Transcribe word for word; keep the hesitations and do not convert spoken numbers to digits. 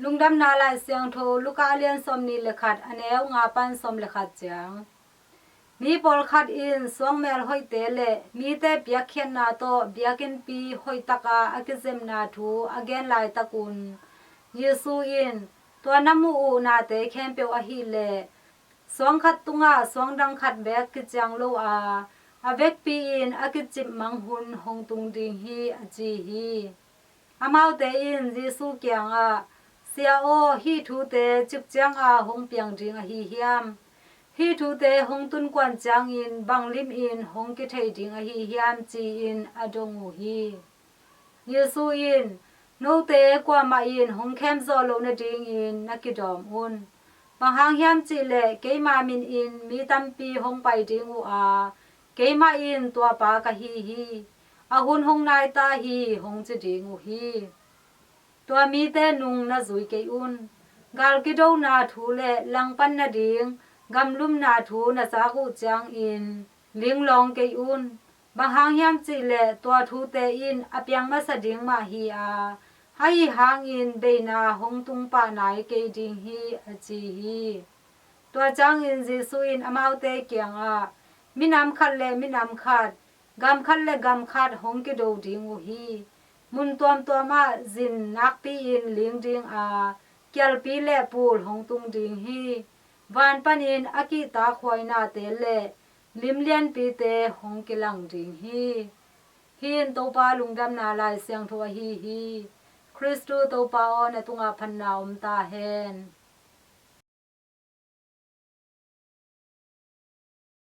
Lungdamna Lai Siangtho Luka a lian sawmnih le khat, a neu nga pan sawm le khat ciang. Mi pawlkhat in suangmel hoihte le mite piakkhiatna tawh biakinnpi hoihtaka a kizepna thu a gen laitakun, Jesu in, "Tua na muh uh nate khempeuh ahih leh suang khat tungah suang dang khat beek kiciang lo a, a vekpi-in a kicip mang hun hong tung ding hi," a ci hi. Amaute in Jesu kiangah, "Sia aw, hih thute cik cianga hong piang ding ahi hiam? Hih thute hong tunkuan ciangin bang limin hong kithei ding ahi hiam?" ci-in a dong uh hi. Jesu in, "Note kuamah in hong khemzawh loh nadingin na kidawm un. Bang hang hiam cihleh keima minin mi tampi hong pai ding uh a, keimah in tua pa ka hi hi, a hun hong nai ta hi, hong ci ding uh hi. Tua mite nung na zui kei un. Gal kidona thu le langpan nading gamlumna thu na zak uh ciangin linglawng kei un. Bang hang hiam cihleh tua thute in a piang masa ding mah hi a, ahi hangin beina hong tung pah nai kei ding hi," a ci hi. Tua ciangin Jesu in amaute kiangah, "Minam khat le minam khat, gam khat le gam khat hong kido ding uh hi. Mun tuamtuamah zin nakpi-in ling ding a, kialpi le pul hong tung ding hi. Van panin a kihtakhuai nate le lim lianpite hong kilang ding hi." Hih in Topa Lungdamna Lai Siangtho ahi hi. Khristu Topa aw, na tungah phatna om ta hen.